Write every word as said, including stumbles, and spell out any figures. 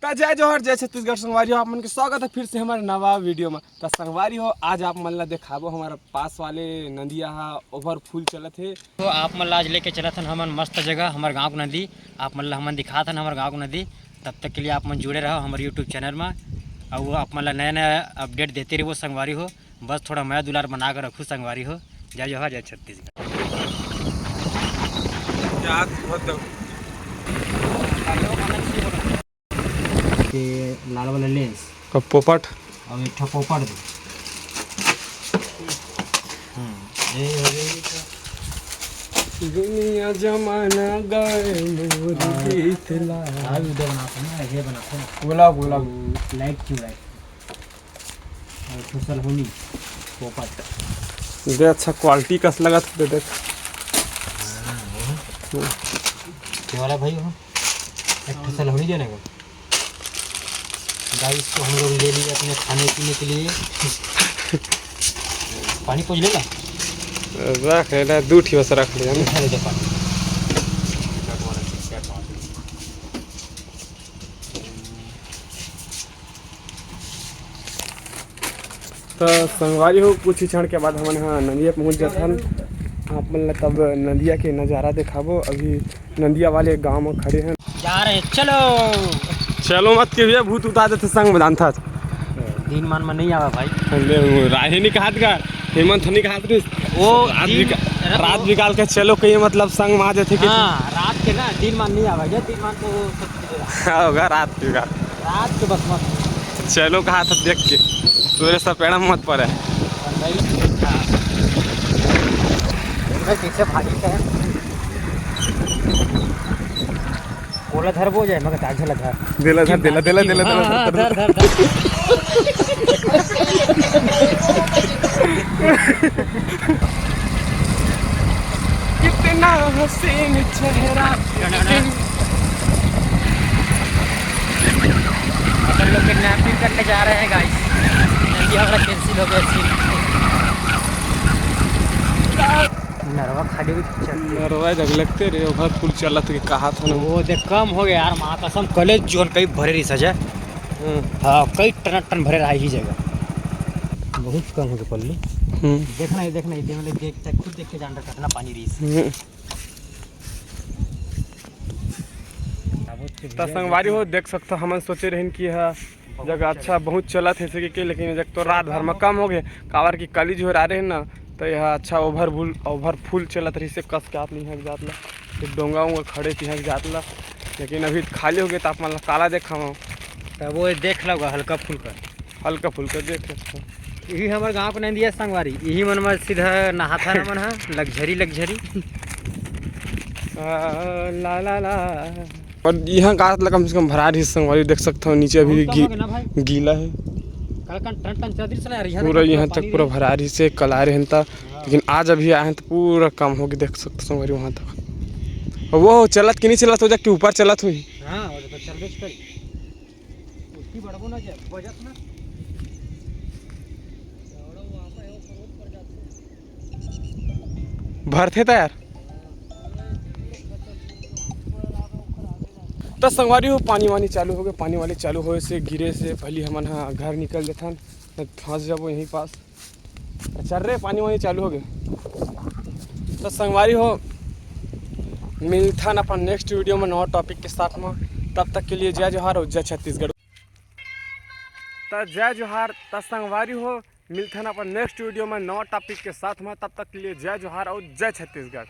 त जय जोहार, जय छत्तीसगढ़ संगवारी हो, आप मन के स्वागत है फिर से हमारे नवा वीडियो में। त संगवारी हो, आज आप मन ला दिखाबो हमारे पास वाले नदिया हा ओवर फुल चलत हे। तो आप मन ला आज लेके चलत हन हमन मस्त जगह, हमारे गाँव के नदी। आप मन ला हमन दिखात हन हमारे गाँव के नदी। तब तक के लिए आप मन जुड़े रहो हमारे YouTube चैनल में, और वो आप मन ला नया नया अपडेट देते रहिबो संगवारी हो। बस थोड़ा मया दुलार बना के रखू संगवारी हो। जय जोहार, जय छत्तीसगढ़। के लाल वाला लेंस और पोपट। और एक ठो पोपट दे। हम्म, ये हो गई। दुनिया जमाना गए मोर हाँ। गीत ला। हाँ, वीडियो बनाते हैं ना, ये बनाते हैं। बोला, बोला। वो लाइट क्यों है? और एक ठो सलहोनी, पोपट। दे, अच्छा क्वालिटी कस लगत हे, दे देख। हाँ, वो। ये वाला भाई हो, एक ठो सलहोनी देने का। गाइस, तो हम लोग ले लिए अपने खाने पीने के लिए। पानी पूछ लेगा? रख ले, दू ठी बस रख ले, हम। उठा ले दे पानी। त संगवारी हो, कुछ ही क्षण के बाद हमन ह नदिया पहुंच जाथन। आप मन ला तब नदिया के नजारा देखाबो। अभी नदिया वाले गांव में खड़े हन। जा रहे हैं, चलो। चलो मत के भैया, भूत उतार देथे संग में, जानथस। दिन मान में नहीं आवा भाई। ले, वो राहे नहीं कहत का, हेमंत नहीं कहत रिस। वो रात दिन बिका-, अरे रात वो बिकाल के चलो कहिए, मतलब संग में आ जाथे कि हाँ, रात के ना, दिन मान नहीं आवा, ये दिन मान तो सब चीजें ला। हाँ, होगा रात बिकाल। रात के बस मत। चलो कहा था देख के, तोरे सब पेड़ा मत पड़े। और भाई, हाँ। भाई, पीछे भागी का है। ओला धरबो जाए, मगर तार झलक है। देला धर, देला, देला, देला, हाँ, देला, हाँ, धर, धर, धर, धर। धर। कितना हसीन चेहरा। अपन लोग किडनैपिंग करने जा रहे हैं गाइस। जल्दी हमारा कैंसिल हो गया सीन। नरवा खाली भी चल। नरवा जब लगते रे, ओवर फुल चलत के कहा था ना। वो देख, कम हो गया यार, माँ कसम, कॉलेज जोन कहीं भरे रही सजा। हम्म। हाँ, कई टन टन भरे रहा ही जगह। बहुत कम हो गया पल्लू। हम्म। देखना ही, देखना ही, देख, देख, देख, खुद देख के जान रहा कितना पानी रही। हम्म। त संगवारी हो, देख सकथो, हमन सोचे रहिन कि यह जगह अच्छा बहुत चलत हे, जैसे कि, लेकिन जब तो रात भर में कम हो गए, काबर कि कॉलेज हो रहा रहे ना, तो यह अच्छा ओवर फुल, ओवर फुल चलत रही से कस के आप नहीं जात ला, फिर डोंगा उंगा खड़े तिहां जात ला, लेकिन अभी खाली हो गए, तो आप मन ला काला देखावं। तब वो देख लगा हल्का फुल्का। हल्का फुल्का देख सकथो। यही हमर गांव के नदिया संगवारी, यही मन में सीधा नहाथन हमन ह, लग्जरी, लग्जरी। आ, ला, ला, ला। और यहाँ गात ला कम से कम भरा रही संगवारी, देख सकथो नीचे अभी बहुत कम गी-, हो गया ना भाई। गीला है। कल कन टन टन चदरी चला यार, यहाँ पूरा तक यहाँ तक पानी पूरा रही। भरा रही से कल आ रहे हैं त, हाँ। लेकिन आज अभी आए हैं तो पूरा कम हो गया, देख सकथो संगवारी वहाँ तक। और वो चलत कि नहीं चलत हो, जा कि ऊपर चलत हुई। हाँ, वो तो चल रही है। उसकी बढ़बो ना जा, बजत ना। भरथे त यार। त संगवारी हो, पानी वानी चालू हो गए, पानी वानी चालू होए से, गिरे से पहले हमन ह घर निकल देथन, नहीं फंस जाबो यहीं पास। चल रे, पानी वानी चालू हो गए। तो संगवारी हो, मिलथन अपन नेक्स्ट वीडियो में नवा टॉपिक के साथ में। तब तक के लिए जय जोहार और जय छत्तीसगढ़। त जय जोहार। त संगवारी हो, मिलथन अपन नेक्स्ट वीडियो में नवा टॉपिक के साथ में। तब तक के लिए जय जोहार और जय छत्तीसगढ़।